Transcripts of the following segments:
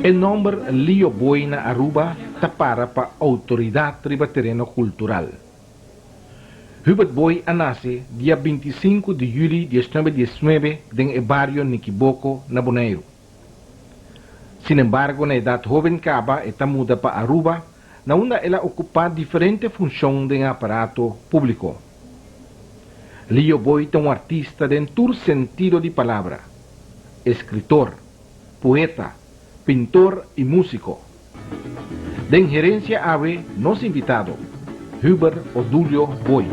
E nomber Lio Booi na Aruba ta para pa autoridad riba tereno cultural. Hubert Booi a nace dia 25 di juli 1919 den e bario Nikiboko na Boneiru. Sinembargo na edad hoben caba e ta muda pa Aruba na unda el a ocupa diferente funcion den e aparato publico. Lio Booi ta un artista den tur sentido di palabra, escritor, poeta, pintor y musico. Den Herencia awe nos invitado, Hubert Odulio Booi.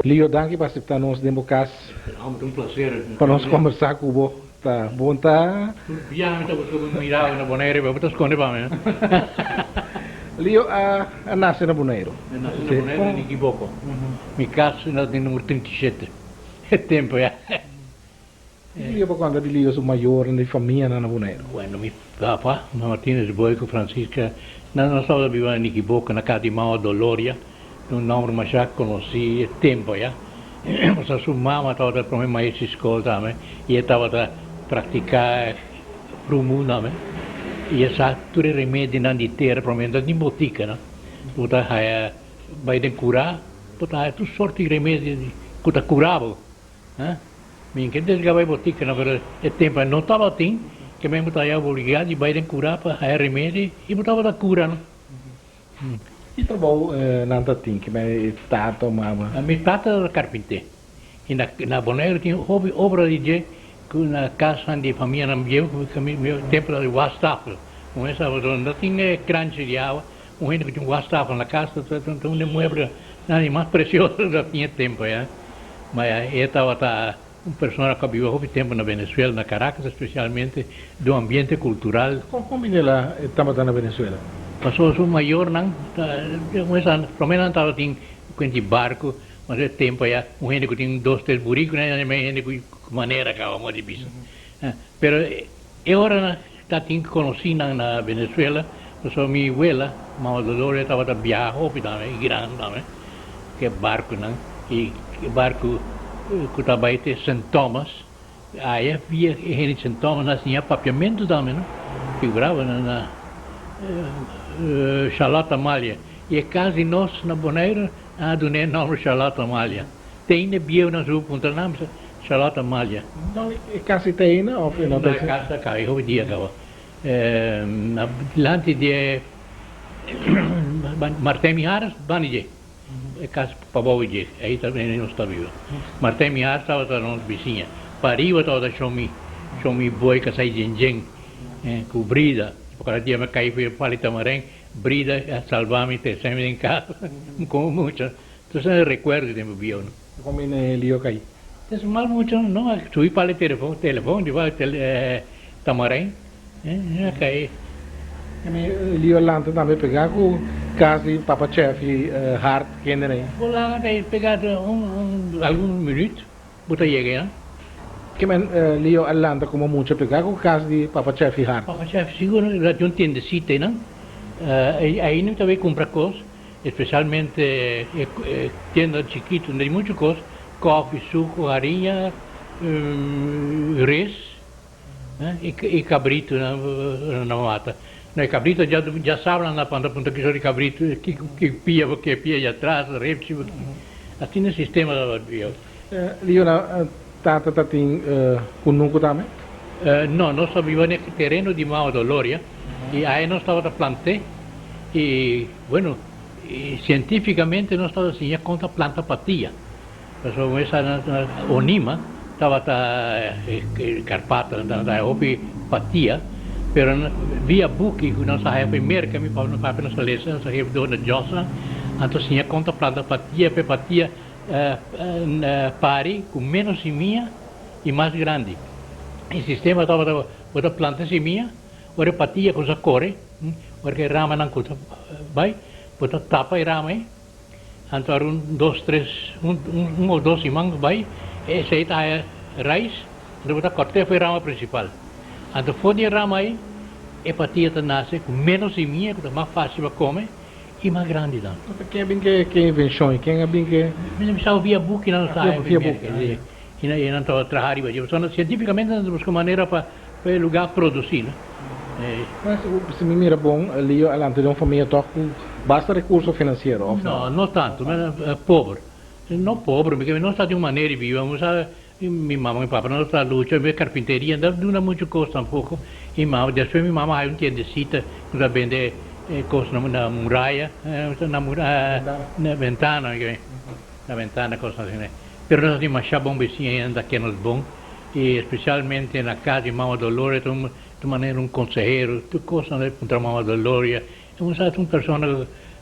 Lio, danki pa acepta nos den bo cas. No, ta un placer. Pa nos conversa cu bo. Ta bon ta. Tur biaha mi ta busca bo mira bo na Bonaire, pero bo ta sconde pa mi. Lio a nace na Boneiru. Mi a nace na Boneiru, na Nikiboko. Mi cas na den numero 37. E tempo ya. Kiko Lio por conta di Lio su mayornan, di famianan na Boneiru? Bueno, mi papa, Martinus Boy cu Francisca, nan nos tabata biba na Nikiboko, na cas di mama Doloria. Un nomber masha conoci e tempo ya. Pasobra su mama tabata e prome maestro di scol tambe y e tabata practica frumu tambe. Y e sa tur e remedinan di tera prome no tabatin botica no. Bo ta haya bay den cura bo ta haya tur sorti di remedi cu ta cura bo. Mi ke desga bay botica no pero e tempo no tabatin ke men bo ta haya obliga di bay den cura pa haya remedi y bo tabata cura no. Ki trabou nan ta tin? Ki e tata o mama? Mi tata ta karpinté. I na Boneiru tin hopi obra di dje ku na kasnan di famianan bieu ku mi tempu ta di wastafel. Un hende sa pasobra no tin e kranchi di awa, un hende ku tin un wastafel na kas ta ta un di e mueblenan di mas presioso ku tin e tempu ya. Ma e tabata un persona ku a biba hopi tempu na Venezuela, na Caracas especialmente, den un ambiente cultural. Kon bini el a tabata na Venezuela? Pasobra su mayornan ta, prome nan tabatin kuenti barku, mas e tempu aya un hende ku tin dos tres buriku nan a hende ku manera kaba mo di bisa. Pero e ora nan tatin konosínan na Venezuela, pasobra mi wela, mama Dolores, tabata biaha hopi tambe, i gran tambe, ku e barkunan, i e barku ku ta bai te Saint Thomas, aya via e hende di Saint Thomas nan a siña papiamentu tambe, no? Figuraba nan na Charlotte Amalie, i e kas di nos na Boneiru nan a dun'é e nòmber Charlotte Amalie. Te ainda bieunan su puntra nan bisa Charlotte Amalie. No, e kas ei ta ainda òf e no ta No, e kas ta kaba, e hopi dia kaba. Na dilanti di e Martijn Mijares banda dje, e kas pabou dje, ei ta nos ta biba. Martijn Mijares tabata nos bisiña. Pariba tabata Shomi, Shomi Boy kasai djen djen ku Brida. Pasobra dia mi a kai for e pali tamaren, Brida a salba mi, trese mi den kas komo mucha. Entonces e recuerdo di tempo bieu, no. Kon bini e lio kai? Es mal mucho, no, a subi pala e telefon, telefon di pa Tamarijn, a kai. Mi lio lanta tambe pega ku kas di Papa Chef i Hart kende ei. Bo lanta i pega un algun minuut bo ta yega einan. Ke men lio a lanta komo mucha pega ku kas di Papa Chef i Hart? Papa Chef sigur ta tin un tiendesita einan, ei nan ta bay kumpra kos. Especialmente e tienda chikito unda tin mucho cos, koffie, suco, hariña, res y cabrito nan a mata. No e cabrito ya sab nan a panta punta kiso di cabrito, ki pia bo ke pia ya atras, repchi bo ke. Asina e sistema tabata bieu. Liona, tata ta tin cunucu tambe? No, nos ta biba n'e tereno di Mama Doloria y ahi nos tabata plant'é y bueno, cientificamente nos tabata siña con ta planta patia, pasobra esa Onima tabata Carpata tabata hopi patia, pero via buki cu nos a haya for Merca mi papi nos a lesa, nos a geef door na Jossa, anto siña con ta planta patia, p'e patia pari cu menos simia y mas grandi. E sistema tabata bo ta planta simia, ora e patia cuminsa core, ora cu e ramanan cuminsa bay, bo ta tapa e rama ey, anto ora un dos tres un o dos siman bay, esey ta haya rais, anto bo ta cort'e for e rama principal. Anto for di e rama ey e patia ta nace cu menos simia cu ta mas facil pa come y mas grandi tambe. Anto ken a bin ke invencion y ken a bin ke. Mi sa via buki nan sa via buki. Y nan tabata traha riba dje. Pasobra cientificamente nan ta busca manera pa e lugar produci, no. Mas si mi mira bon, Leo a lanta den un famia toch cu basta recurso financiero, of no? No, no tanto. Pober. No pober, mi nos ta di un manera di biba. Mi sa, mi mama cu mi papa nos ta lucha, mi carpinteria no ta duna mucho cos tampoco. Y mama, despues mi mama haya un tiendecita cu ta bende cos na muraya, na ventana, na ventana, cos asina. Pero nos a tin masha bon bisiña i nan ta kende nos bon, i espesialmente na kas di Mama Doloria ta un ta manera un konsehero, tur kos nan ta puntra Mama Doloria. E un sa ta un persona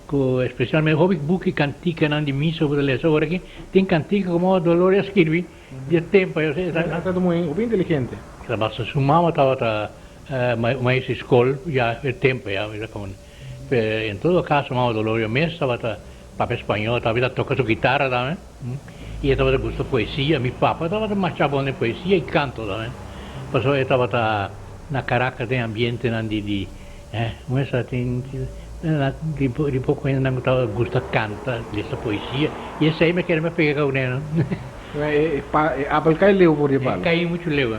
ku espesialmente hopi buki kantikanan di misa ku bo ta lesa ora aki, tin kantika ku Mama Doloria a skirbi di e tempu ei. E ta un muhé hopi inteligente. Basta su mama tabata maestro di skol ya e tempu ei, en todo kaso Mama Doloria mes tabata Papia spañol, tabata toca su guitarra tambe y e tabata gusta poesia. Mi papa tabata masha bon den poesia y canto tambe, pasobra e tabata na Caracas den ambientenan di di eh un esa tin di poco hendenan cu tabata gusta canta, lesa poesia y esey mi a kere mi a pega cu nan. E apel cay leu for di e palo. E cay mucho leu.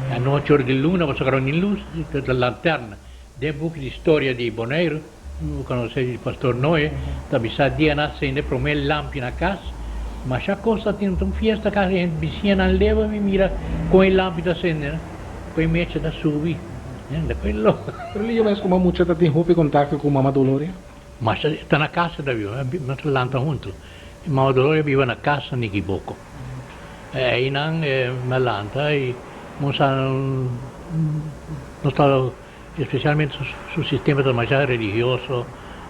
Anochi ora di luna pasobra no tin luz, ta lanterna. Den buki di storia di Boneiru. Bo conoce di Pastor Noe ta bisa dia nan cende prome lampi na cas, masha cos ta tin un fiesta cas e bisiñanan leba mi mira con e lampi ta cende no, con e mecha ta subi, hende koe loco. Pero Lio mes como mucha ta tin hopi contacto cu Mama Doloria? Masha ta na casa ta biba, nos ta lanta hunto. Mama Doloria biba na casa Nikiboko. Einan mi a lanta y nos a nos ta. Especialmente su sistema ta masha religioso,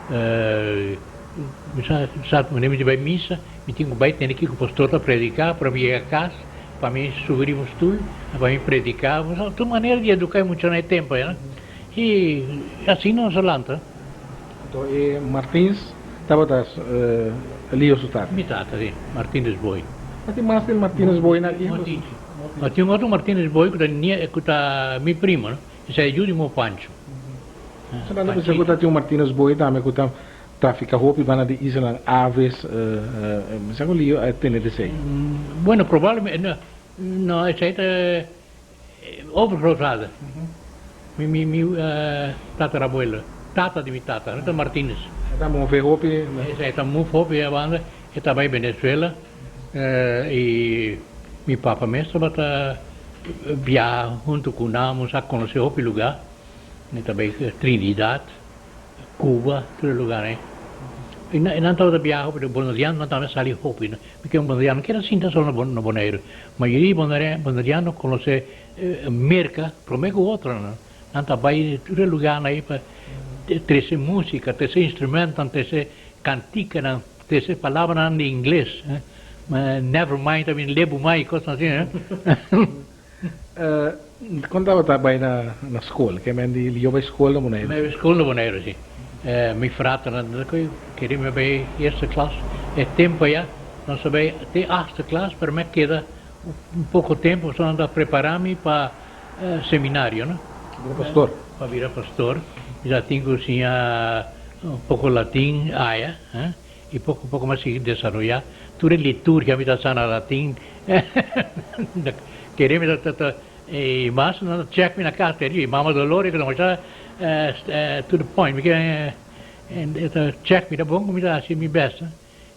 mi sa sa wanneer mi ta bai misa mi tin cu bai tende kico pastor ta predica pero mi yega cas pa mi subi riba un stoel pa mi predica, tur manera di educa e muchanan e tempo ey y asina nos a lanta. Anto e Martins tabata Leo su tata? Mi tata si, Martinez Boy. Ma tin mas den Martinez Boy na aki? Ma tin un otro Martinez Boy cu ta mi primo no. Esei yu di mo Pancho. Fernando bisa ku ta tin un Martinus Boy tambe ku ta trafika hopi banda di islanan aves, bisa ku Lio a tende di esei. Bueno, probablemente, no, esei ta overgrootvader. Mi mi mi tatarabuelo, tata di mi tata, no ta Martinus. E ta move hopi. Esei ta move hopi e banda, e ta bai Venezuela i mi papa mes tabata. Biaha huntu ku nan nos a konosé hopi lugá, mi ta bai Trinidad, Cuba, tur e lugánan ei. I nan tabata biaha hopi, de bonerianonan tambe a sali hopi. Mi ke un boneriano keda sinta solo na Boneiru. Mayoria di boneriano konosé Merka promé ku otronan. Nan ta bai tur e lugánan ei pa trese músika, trese instrumentonan, trese kantikanan. Tese palabranan di ingles, never mind ta bini lebu mai, kosnan asina. Kon tabata bai na skol? Ke men di yo bai skol na Boneiru? Mi bai skol na Boneiru, si. Mi fraternan ta ku kere mi bai eerste klas. E tempu aya nos a bai te achtste klas, pero mi a keda un poko tempu pasobra nan ta prepara mi pa seminario, no? Bira pastor. Pa bira pastor. Mi ta tin ku siña un poko latin aya, i poko poko mi a sigui desaroyá. Tur e liturgia mi ta sa na latin. Kere mi ta ta i mas nan ta check mi na kas te riba. Mama Dolores ku ta masha to the point. Mi ke e ta check mi ta bon ku mi ta hasi mi best.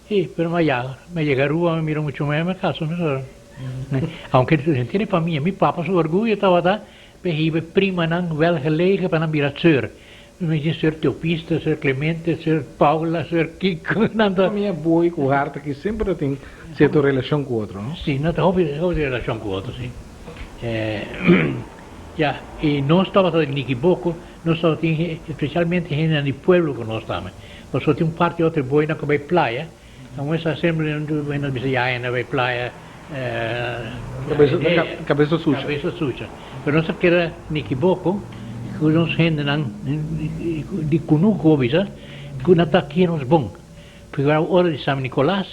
I pero mi a yaga. Mi a yega Aruba mi mira mucho meme kasa mi sa. Aunke henter e famia mi papa su orguyo tabata pa e hiba e primanan welgelegen pa nan bira seur. Mi tin seur Teopista, seur Clemente, seur Paula, seur Kiko, nan ta. Famia Boy ku Hart aki semper ta tin sierto relashon ku otro, no? Si, nan ta hopi hopi relashon ku otro, si. Ya, i nos tabata di Nikiboko, nos tabatin espesialmente hendenan di pueblo ku nos tambe. Pasobra tin un parti otro boynan ku bai playa, Nan wens a sembra nan a bisa ya hende a bai playa Kabesa sucha. Kabesa sucha. Pero nos a keda Nikiboko ku nos hendenan di kunuku bo bisa ku nan ta kier nos bon. Figura ora di San Nicolas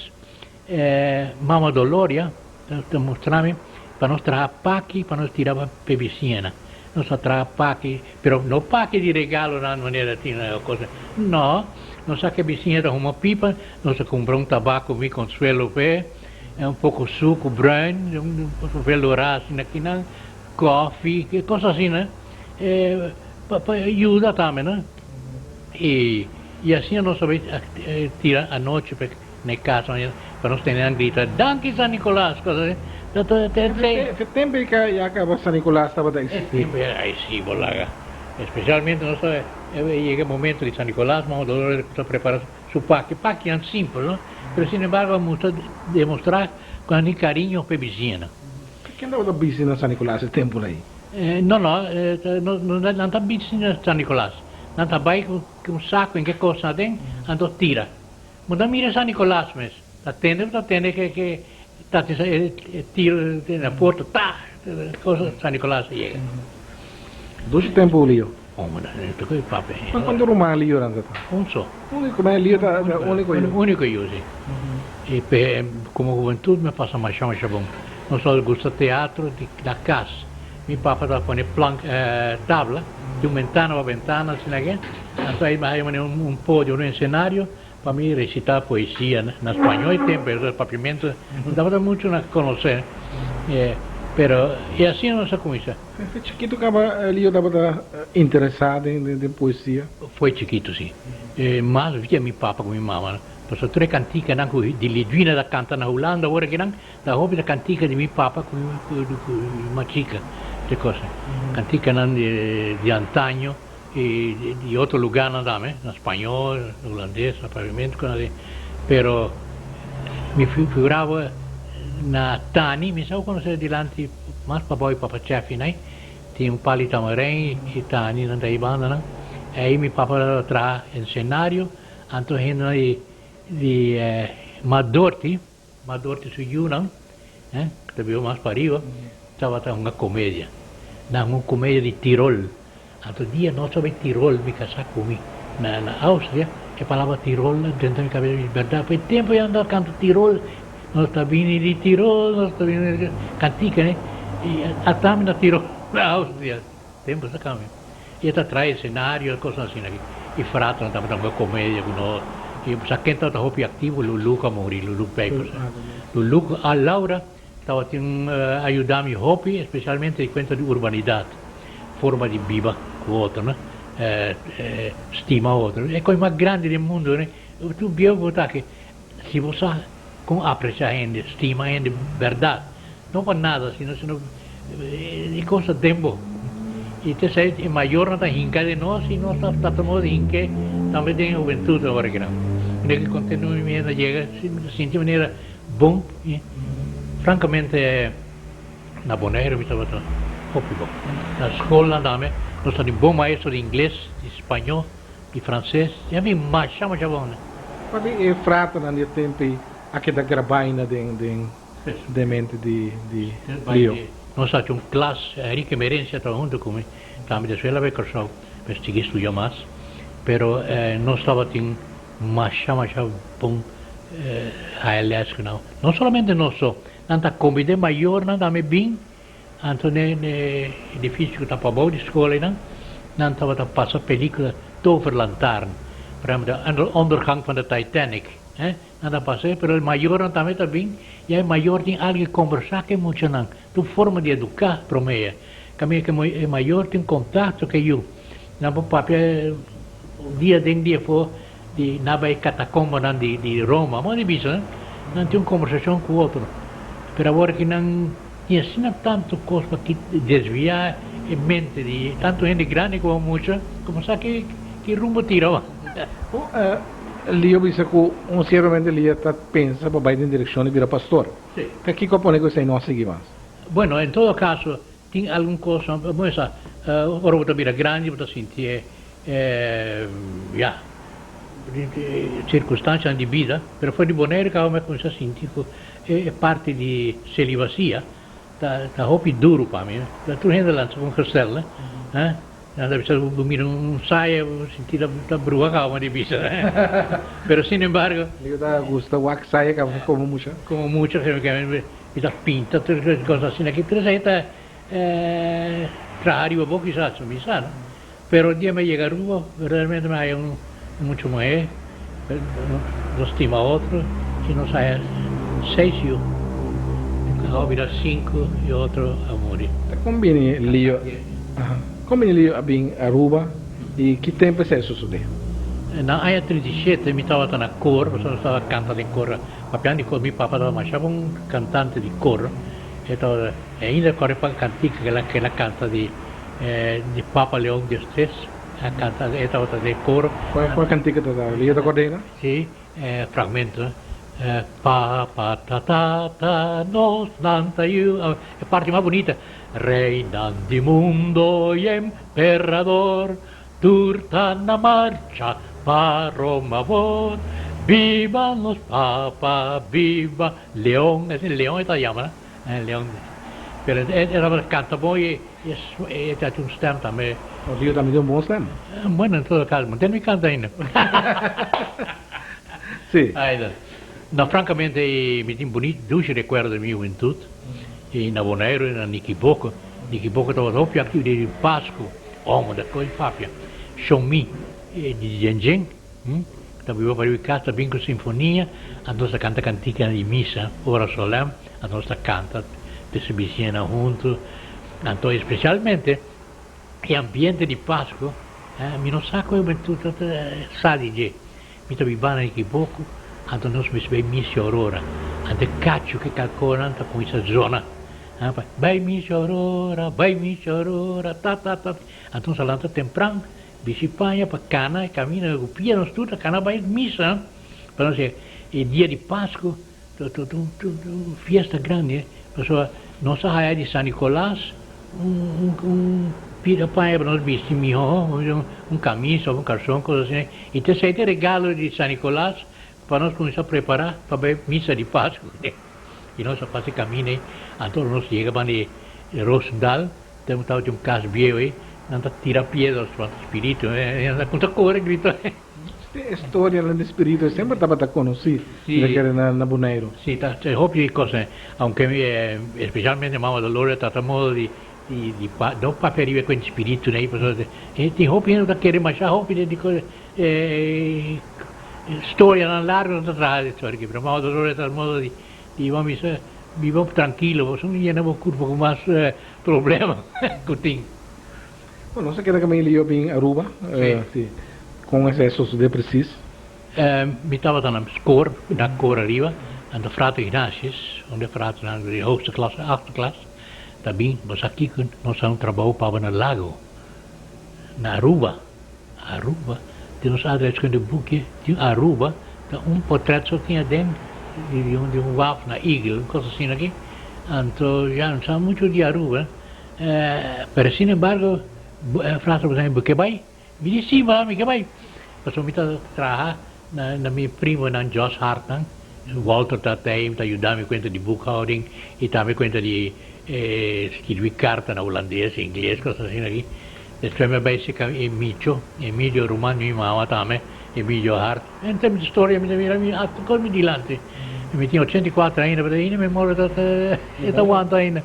mama Doloria ta mustra mi pa nos traha paki pa nos tira pa e bisiñanan. Nos a traha paki, pero no paki di regalonan manera asina o cosa. No, nos sa ke bisiña ta huma pipa, nos a kumpra un tabako mi Consuelo p'e, un poko suku bruin, un poko velorá asina kinan, kofi, kos asina, pa pa yuda tambe no. I i asina nos a bai tira anochi p'e. Na e casa pa nos tene nan grita Danki San Nicolas cosa así ta ta ta E tempo ei ka ya caba San Nicolas tabata existi. E tempo ei si bo laga especialmente nos ta yega e momento di San Nicolas mama Dolores ta prepara su paki pakinan simpel no pero sin embargo a mustra demostra cu nan tin cariño pa e bisiñanan. Ken tabata bisi na San Nicolas e tempo ei? No no nan ta bisi na San Nicolas nan ta bay cu un saco en ke cosnan aden anto tira. Bo ta mira San Nicolas mes. Ta tende bo ta tende ke ke ta tin e tiro na porta ta cosa San Nicolas a yega. Dushi tempu Lio. Hombre ta koe papia. Ma kuantu ruman Lio nan ta ta? Un so. Unico ma Lio ta unico yu. Unico yu si. E pe como hubentud mi a pasa masha masha bon. Nos a gusta teatro di na cas. Mi papa ta pone plank tabla di un bentana pa bentana asina ke. Anto ai mi a haya manera un podio un escenario. Pa mi recita poesia na spañol e tempo e papiamento no tabata mucho na conoce pero y asina nos a cuminsa. Desde chikito caba Lio tabata interesa den poesia? Foi chikito si. Mas via mi papa cu mi mama pasobra tur e canticanan cu di Lidwina ta canta na Hulanda ora kinan ta hopi ta cantica di mi papa cu mi machica te cosa. Canticanan di antaño. Y di otro lugarnan tambe, na spañol, na hulandes, na papiamento, con así. Pero mi figuraba na Tani, mi sa conoce dilanti mas pabao y papa Cheffy nai, tin un pali tamarijn y Tani nan ta ahí bandanan. Ahí mi papa tabata traha escenario, anto hendenan di di Madorti, Madorti su yunan, ku ta biba mas pariba, tabata hunga komedia. Nan un komedia di Tirol. Anto dia nos a bai Tirol, mi kasá ku mi na na Austria, e palabra Tirol a drenta mi kabesa, mi di, bèrdat, pa e tempu ya nan ta kanta Tirol, nos ta bini di Tirol, nos ta bini di kantika, ne? I ata mi na Tirol, na Austria. Tempu ta kambia. I e ta trae esenario i kosnan asina aki. I fraternan tabata hunga komedia ku nos. I sa ken tabata hopi aktivo? Lulu ku a muri, Lulu Pijpers. Lulu ku a Laura tabatin ayuda mi hopi, espesialmente di kuenta di urbanidat, forma di biba ku otro, no? Stima otro. E kos mas grandi den mundu, tur bieu ku bo ta aki, si bo sa kon apresia hende, stima hende bèrdat, No pa nada, sino sino e cos ta den bo. Y te esey e mayornan ta hinca den nos y nos ta trata modo di hinke tambe den e hubentud awor aki nan. Mira ki contento mi mi a yega, mi ta sinti manera bon y francamente na Bonaire mi tabata hopi bon. Na scolnan tambe nos tatin bon maestro di ingles, di spañol, di frances y a mi masha masha bon. Pabi e fraternan di e tempo ei a keda grabá ainda den den den mente di di Leo? Nos a haci un klas, Enrique Merencia tabata hunto cu mi, tambe despues el a bay Corsou pa sigui studia mas, pero nos tabatin masha masha bon haya les cu nan, no solamente nos so, nan ta combida e mayornan tambe bin, anto n'e n'e edificio cu ta pabou di scol einan, nan tabata pasa pelicula Toverlantaarn, por ehempel de ondergang van de Titanic, he, nan ta pasa, pero e mayornan tambe ta bin, ya e mayor tin algu combersa cu e muchanan, ta un forma di educa prome, caminda cu e mayor tin contacto cu e yu, nan por papia dia aden dia afo di nan bai catacombanan di di Roma, modo di bisa, nan tin un combersacion cu otro, pero awor ki nan tin asina tanto cos pa desvia e mente di tanto hende grandi como mucha, como sa ki ki rumbo tira awor. Bo Leo bisa cu un ciertamente Leo ta pensa pa bai den direccion di bira pastor. Si. Ta kico a pone cu esey no a sigui mas? Bueno, en todo caso, tin algun cos, bo mester sa, ora bo ta bira grandi bo ta sinti e Ya, circunstancianan di bida, pero for di Bonaire caba mi a cuminsa sinti cu e parti di celibacia ta ta hopi duro pa mi. Tur hende lansa con gestel, ne? Nan ta bisa bo mira un saya bo sinti ta ta bruha caba mi di bisa. Pero sin embargo. Yo ta gusta wak saya caba como mucha. Como mucha, mi ta pinta tur cos asina aki, pero esaki ta traha riba bo kisas, mi sa no. Pero dia mi a yega Aruba verdaderamente mi a haya un mucha muher, nos stima otro y nos haya seis yu. A bira sinku y otro a muri. Ta kon bini Leo, kon bini Leo a bin Aruba y ki tempo esei a sosode? Na aña 37 mi tabata na kor, pasobra nos tabata kanta den kor, papiando di kor, mi papa tabata masha bon kantante di kor, e tabata, e ainda kore pa kantika ke el a kanta di. Di Papa Leon Diestres a canta e tabata den coro. Cual cantica ta ta? Leo ta corda ena? Si, e fragmento. Papa ta tata nos nan ta yu. E parti mas bunita. Reinan di mundo y emperador tur ta na marcha pa Roma bon. Biba nos Papa, biba Leon. Ese Leon e ta yama. Leon. Pero e tabata canta bon y e ta haci un stem tambe. O Leo tambe tin un bon stem. Bueno, en todo caso, manten mi canta ainda. Si. Ainda. No, francamente mi tin bunito, dushi recuerdo di mi hubentud. Y na Boneiru y na Nikiboko. Nikiboko tabata hopi activo di Pascu. Omo, dat koe papia. Shon mi di Djen Djen, ta biba pariba di cas, ta bin cu sinfonia, anto nos ta canta cantica di misa, ora solem. A nos ta canta te su bisiñanan hunto. Anto especialmente e ambiente di Pasco, mi no sa con hubentud ta sa di dje. Mi ta biba na Equiboco, anto nos mester bay misa Aurora. Anto e cacho cu e calconan ta cuminsa zona. Bay misa Aurora, bay misa Aurora, ta ta ta. Anto nos a lanta tempran, bishi paña pa cana e camino cu pia nos tur ta cana bay misa. Pa nos e dia di Pasco. Un fiesta grandi, pasobra nos a haya di San Nicolas un pida paña pa nos bisti miho, un camisa of un calzon, cos asina, y ta esey ta e regalo di San Nicolas pa nos cuminsa prepara pa bay misa di Pascu. Y nos a pasa e camino ey, anto ora nos yega banda di Rosendal, tabatin un cas bieu ey, nan ta tira piedra, spanta spiritu, nan ta cuminsa core grita. E storianan di spiritu semper tabata konosí na Boneiru. Sí, ta hopi kos, aunke espesialmente Mama Dolores ta trata modo di di no papia riba e kuent spiritu nei, pasobra tin hopi hende ku ta kere masha hopi den di kos storianan largu nan ta traha di storia aki, pero Mama Dolores ta trata modo di di bo bisa biba trankilo, bo no yena bo kurpo ku mas problema ku tin. Bueno, nos a keda kaminda yo bin Aruba. Sí. Kon esei a sosodé presis? Mi tabata na skor, na kor ariba, anto frater Ignatius, un de fraternan di hoogste klas, achtste klas, ta bin, bo sa kiko, nos a un trabou pa bo na Lago, na Aruba. Aruba? Tin nos adreskunde buki di Aruba, ta un potret so tin aden di un waf na Eagle, un kos asina aki. Anto ya no sa mucho di Aruba. Pero sin embargo, frater bo ta mi ke bai? Mi di, si, mi ke bai. Pasobra mi ta traha Na mi primonan Jos Hartnan, Walter ta tei, ta yuda mi kuenta di boekhouding i tambe kuenta di skirbi karta na hulandes, ingles, kos asina aki. Despues mi a bai seka e Micho, Emilio, ruman di mi mama tambe, Emilio Hart. En tempo di storia mi ta mira mi hasta kos mi dilanti. Mi tin 84 ainda, pero ainda memoria ta ta wanta ainda.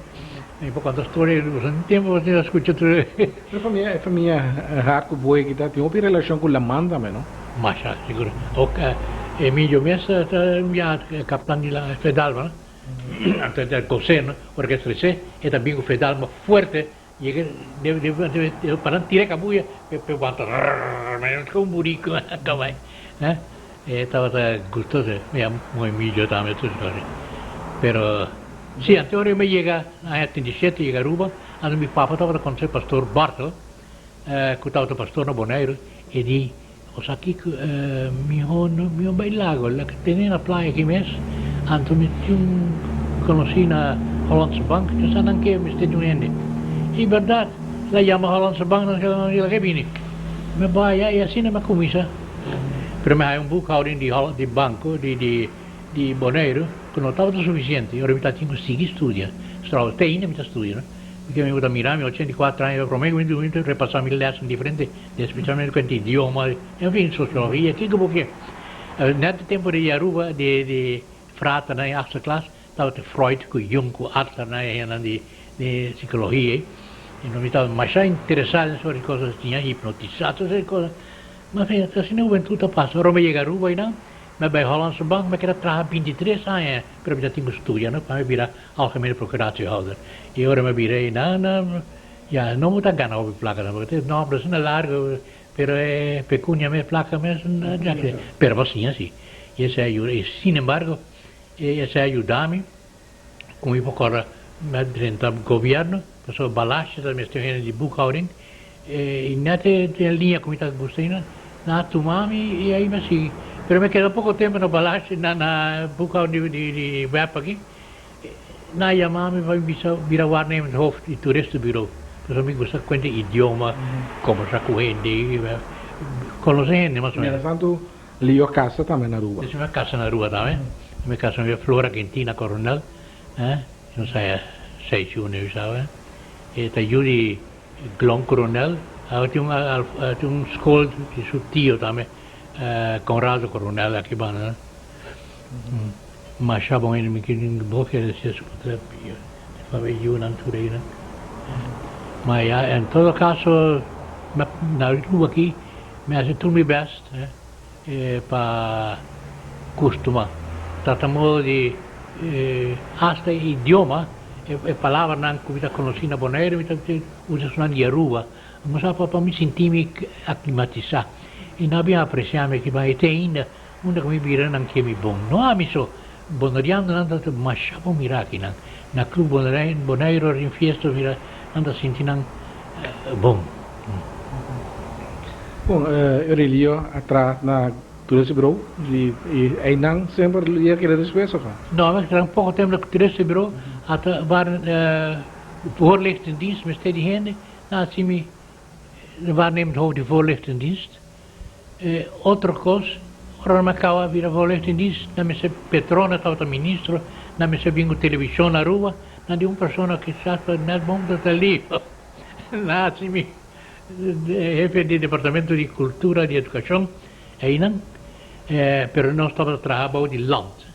Mi por konta storia boso tin tempo boso tin skucha tur. Pero famia e famia Hart ku Boy aki ta tin hopi relashon ku laman tambe no? Masha sigur. Ok Emilio mes ta un biaha kaptan di la Fedalma no. Anto e ta gos'é no ora ke stres'é e ta bin ku Fedalma fuerte yega debe pa nan tira e kabuya pe wanta rrrr manera un buriko a bai. E tabata gustoso mi amo Emilio tambe tur esaki. Pero si antes ora mi yega aña 37 yega Aruba anto mi papa tabata conoce pastor Bartel cu tabata pastor na Boneiru e di osa kico miho miho bay lago laga tene na playa aki mes anto mi tin un conoci na Hollandse Bank yo sa nan ke mester di un hende y berdad el a yama Hollandse Bank nan laga bini mi baya y asina mi a cuminsa. Pero mi haya un boekhouding di di banco di di di Boneiru ku no tabata sufisiente. Ora mi ta tin ku sigui studia. Strou te ainda mi ta studia no. Purke mi bo ta mira mi 84 aña prome ku mi mi ta repasa mi lèsnan diferente, espesialmente kuantu idioma, enfin sosiologia, kiko bo ke. Nèt e tempu di Aruba di di fraternan e achtste klas tabata Freud ku Jung ku Adler nan e hendenan di di sikologia ei. I mi tabata masha interesá den sort di kosnan asina, hipnotisá tur sort di kosnan. Ma fin, asina hubentud ta pasa. Ora mi yega Aruba einan, mi a bai Hollandse Bank, mi a keda traha 23 aña, pero mi ta tin ku studia no, pa mi bira algemene procuratiehouder. I ora mi a bira einan, ya, no bo ta gana hopi plaka tampoco, te nomber asina largo, pero e pecunia mes, plaka mes, ya ke, pero bo siña si. I esei a yuda, i sin embargo, esei a yuda mi ku mi por kòrda mi a drenta gobierno, pasobra Balashi ta mester hende di boekhouding, I net e liña ku mi ta gusta ainda, nan a tuma mi i ai mi a sigui. Pero mi a keda poko tempu na Balashi, na na boekhouding di di web aki. Nan a yama mi pa mi bisa bira waarnemend hoofd di toeristenbureau. Pasobra mi gusta kuenta idioma, kombersa ku hende, konosé hende mas o menos. Mientras tanto, Lio a kasa tambe na Aruba. Mi a kasa na Aruba tambe. Mi a kasa na Flora Quintina Coronel, nos a seis yu nu sabe. E ta yu di Glon Coronel a tin un tin un skol di su tio tambe Conrado Coronel aki banda masha bon hende mi kier bo kier hacia su potrèt pa mi yunan tur einan ma ya en todo caso na Aruba aki mi haci tur mi best pa custuma trata modo di hasta e idioma e palabranan cu mi ta conoci na Bonaire mi ta usa esunnan di Aruba mi sa pa mi sinti mi aclimatisa y nan a bin aprecia mi aki ma e te ainda unda cu mi bira nan ke mi bon no ami so Bonerianonan ta masha bon mira akinan na Club Bonaire ora tin fiesta mira nan ta sinti nan bon. Bon, Aurelio a traha na Toeristenbureau y einan semper lo a keda despues of no? No, mi a traha un poko tempo na Toeristenbureau, ata waar voorlichtingsdienst mester di hende, nan a haci mi waarnemend hoofd di voorlichtingsdienst. Otro kos, ora nan a kaba bira voorlichtingsdienst, nan mester Petrona tabata ministro, nan mester bin ku televishon na Aruba, nan di un persona kisas pa net bon ta Leo. Nan a haci mi hefe di departamento di cultura di educacion einan, pero nos tabata traha bou di land.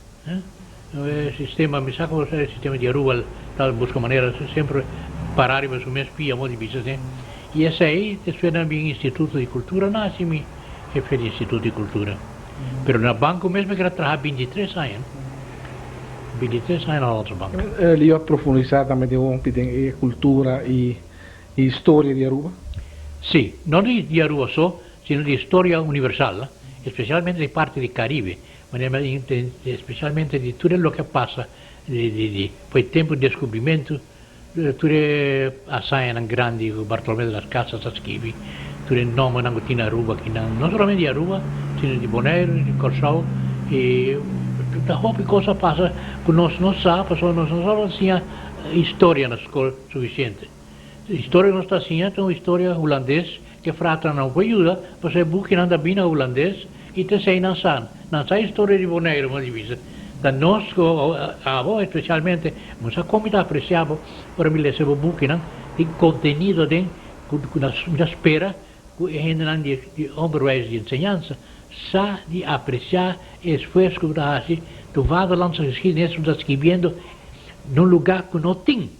E sistema, mi sa como e sistema di Aruba ta busca manera semper para riba su mes pia, modo di bisa así. Y esey despues nan bin Instituto di Cultura, nan haci mi hefe di Instituto di Cultura. Pero na banco mes mi keda traha 23 aña, 23 aña na Hollandse Bank. Leo a profundisa tambe den hopi den e cultura y historia di Aruba? Sí, no di Aruba so, sino di historia universal, especialmente di parti di Caribe. Manera mi a especialmente di tur e loke a pasa di di di for e tempo di descubrimiento tur e hazañanan grandi cu Bartolomé de las Casas a skibi, tur e nombernan cu tin na Aruba akinan, no solamente di Aruba sino di Boneiru, di Corsou y ta hopi cos a pasa cu nos no sa pasobra nos no sa siña historia na scol suficiente. Historia cu nos ta siña ta un historia hulandes cu e fraternan no por yuda pasobra e bukinan ta bini na hulandes. I ta esei nan sa. Nan sa historia di Boneiru, mi a bisa. Ta nos ku abo espesialmente, mi sa kon mi ta apresiá bo ora mi lesa bo bukinan, tin kontenido aden ku mi ta spera ku e hendenan di onderwijs, di enseñansa, sa di apresiá e esfuerso ku bo ta hasi tu vaderlandse geschiedenis bo ta skibiendo na un lugá ku no tin.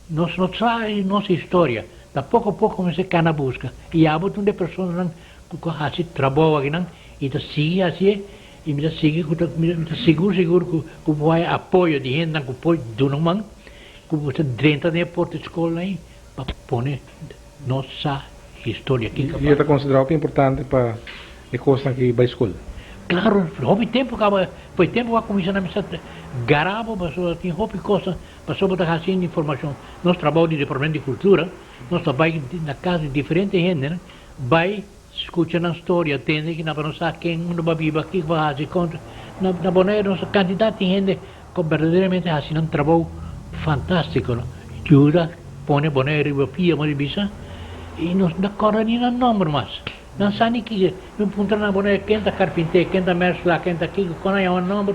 Nos no sa nos historia, ta poko poko mester kana buska i abo ta un di e personanan ku ku hasi trabou akinan i ta sigui hasié i mi ta sigui ku ta mi ta sigur sigur ku ku bo haya apoyo di hendenan ku por duna un man ku bo ta drenta den e porta di skolnan ei pa pone nos sa historia kiko I e ta konsiderá hopi importante pa e kosnan ki bai skol? Klaro, hopi tempu kaba, pa e tempu ku a kuminsá nan mester gara bo pasobra tin hopi kosnan Pasobra bo ta hasiendo informashon. Nos trabou di Departamento di Kultura, nos ta bai na kas di diferente hendenan, bai skucha nan storia, tende ki nan pa nos sa ken unda bo a biba, kiko bo a hasi, kon. Na na Boneiru nos kantidat di hende ku berdaderamente hasi nan trabou fantástiko, no? Yuda pone Boneiru riba pia, mo di bisa, i nos no ta kòrda ni nan nòmber mas. Nan sa ni kiko. Mi puntra nan Boneiru ken ta karpinté, ken ta mèrsla, ken ta kiko, kon nan yama nan nòmber.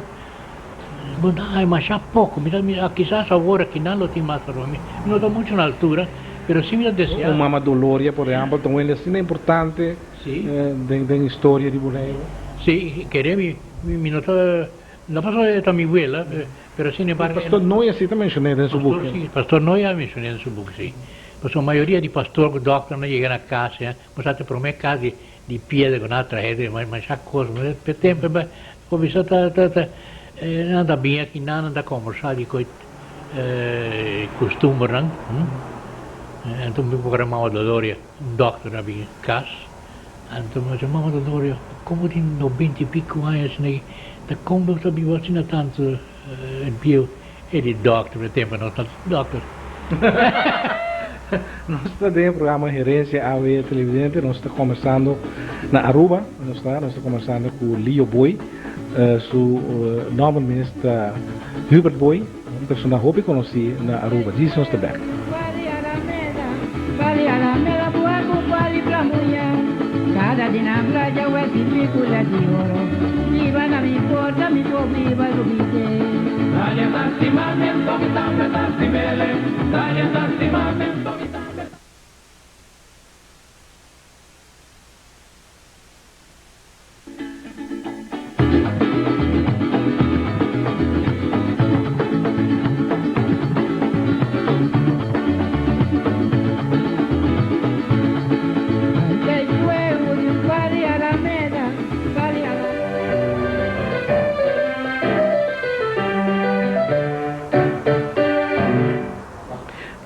Bo ta hay masha poco, mi ta mira kisas awor aki nan lo tin mas pero mi no ta mucho na altura, pero si mi ta desea. Un mama Doloria por ehempel ta un hende asina importante den historia di Boneiru. Si, kere mi, mi no ta, no pasobra e ta mi wela, pero sin embargo. Pastor Noya si ta mencion'é den su buki. Si, Pastor Noya a mencion'é den su buki, si. Pasobra mayoria di pastor ku dokter nan yega na kas, bo sa ta prome kas di piedra ku nan a trahe, masha kos, pe tempo. Bo bisa ta ta ta nan ta bin aki nan nan ta kombersá di koe kustumbernan anto mi por mama Doloria un dòkter a bin kas anto mi a bisa mama Doloria komo tin nobenta i piko aña asina aki ta kon bo ta biba asina tantu bieu e di dòkter e tempu nos ta dòkter. Nos ta den e programa Herencia Awe Televidente, nos ta combersando na Aruba, nos ta nos ta combersando cu Leo Boy, su nomber mes ta Hubert Boy, un persona hopi conoci na Aruba. Djis nos ta bek.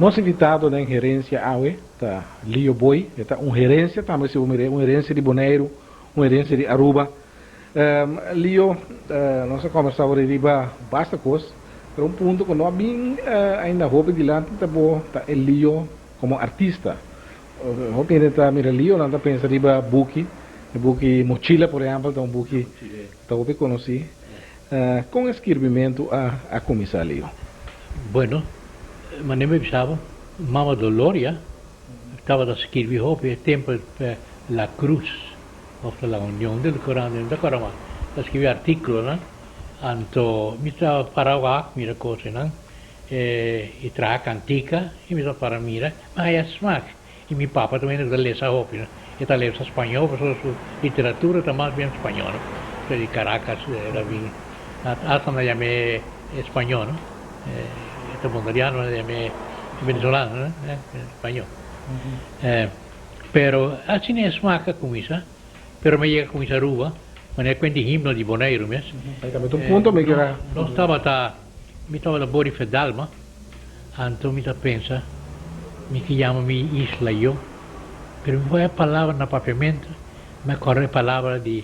Nos invitado den Herencia awe ta Leo Boy. E ta un herencia tambe si bo mira, un herencia di Boneiru, un herencia di Aruba. Leo, nos a combersa awor riba basta cos, pero un punto cu no a bin ainda hopi dilanti ta bo ta e Leo como artista. Hopi hende ta mira Leo, nan ta pensa riba buki, e buki Mochila por ehempel ta un buki cu ta hopi conoci. Con e skirbimentu a cuminsa Leo? Bueno, manera mi bisa bo, Mama Doloria tabata skirbi hopi e tempo La Cruz of ta La Union del Corant, mi no ta acorda mas, ta skirbi articulonan, anto mi ta para wak mira cosnan y traha cantica y mi ta para mira, mi haya smak y mi papa ta wende cu ta lesa hopi, no, e ta lesa spañol pasobra su literatura ta mas bien spañol, no, di Caracas era bin, hasta nan yam'e spañol, no. E ta bondariano, e mi venezolano, no? Spañó. Pero asina e smak a cuminsa, pero mi a yega cuminsa Aruba, manera cu di himno di Boneiru mes. Ahí tambe ta un punto mi kier a. Nos tabata, mi tabata bori Fedalma, anto mi ta pensa, mi ke yama mi isla yo, pero mi por e palabra na papiamento, mi a corda e palabra di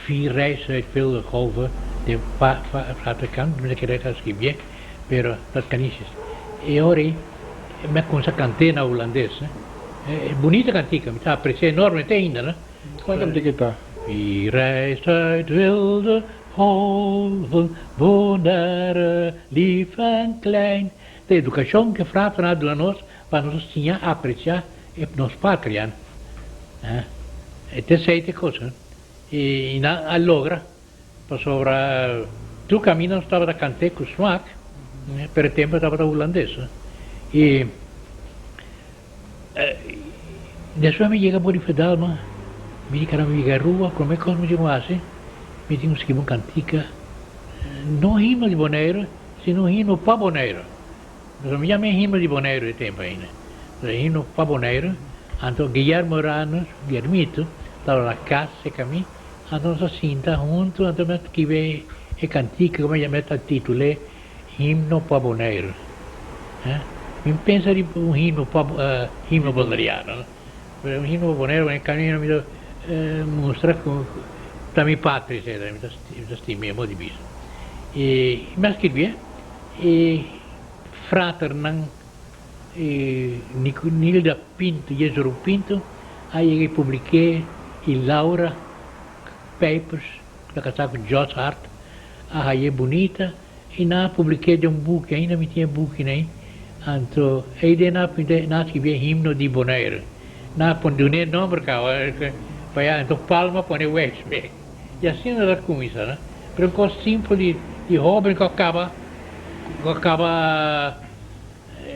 Vier reis uit wilde golven den Vaticaan, mi ta kere ta skibié, pero dat kan niets. E ora ei mi a kumsa kant'é na hulandes. E bunita kantika, mi ta apresiá enorme te ainda, no. Kua kantika e ta? Vier reis uit wilde golven, Bonaire, lief en klein. Ta edukashon ku e fraternan a duna nos pa nos siña apresiá e nos patria. E ta esei ta e kos. I nan a logra, pasobra tur kaminda nos tabata kant'é ku smak, pero e tempu tabata hulandes. I despues mi yega Body Fedalma, mi di kara mi yega Aruba, promé kos mi tin ku hasi, mi tin ku skibi un kantika, no himno di Boneiru, sino un himno pa Boneiru. Pasobra mi yama e himno di Boneiru e tempu ainda. E himno pa Boneiru. Anto Guillermo Uranus, Guillermito, tabata na kas serka mi. Anto nos a sinta huntu, anto mi a skibi e kantika ku mi a yama, mi a titul'é Himno pa Boneiru. Mi pensa riba un himno pa himno boneriano, no? Pero un himno pa Boneiru, e kaminda mi ta mustra ku ta mi patria esei, mi ta stima e modo di bisa. I mi a skirbié. E fraternan Nilda Pinto, Jesurum Pinto a yega i publik'é i Laura Pijpers ku ta kasá ku George Hart a hañ'é bunita i nan a publik'é den un buki, ainda mi tin e bukinan ei, anto ei den nan a pinta nan a skibié Himno di Bonaire. Nan a pone dun'é nomber kaba pa anto Palma pone Wijsbeek. I asina ta kuminsá, no? Pero un kos simpel di di hóben ku a kaba ku a kaba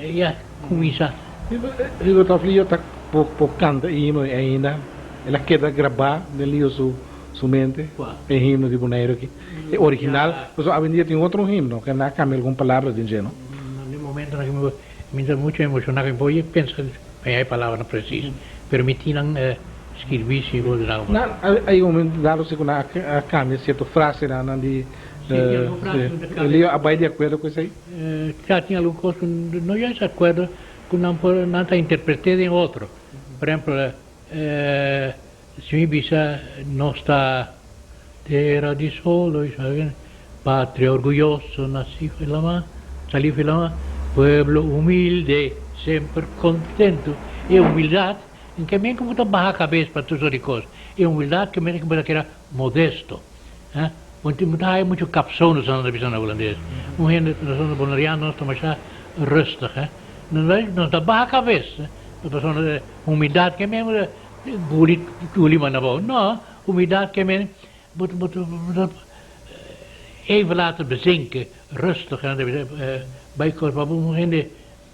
ya kuminsá. Hugo Taflio ta por kanta e himno ainda? El a keda grabá den Lio su su mente e himno di Boneiru aki, e original? Pasobra awendia tin otro himno ku nan a kambia algun palabra den dje, no? Na e momentonan aki mi ta muchu emoshoná ku mi por pensa e palabranan presis, pero mi tin nan Skirbi si bo duna un. Nan a yega un momento dado si ku nan a kambia sierto frasenan nan di Leo a bai di akuerdo ku esei? Ta tin algun kos ku no yega di akuerdo ku nan por nan ta interpret'é den otro. Por ehempel si mi bisa nos ta tera di solo i patria orguyoso nací fo lama salí fo lama pueblo humilde semper contento e humildat En ke men ku bo ta baha kabes pa tur sort di kos? E humildat ke men ku bo ta keda modesto. Eh? Bo ta haya muchu kapson nos ta bisa na hulandes. Un hende nos ta boneriano nos ta masha rustig. Eh? Nos ta baha kabes. Pasobra humildat ke men bo ta guli guli manda abou. No, humildat ke men bo ta even laten bezinken, rustig. Bai kos pa un hende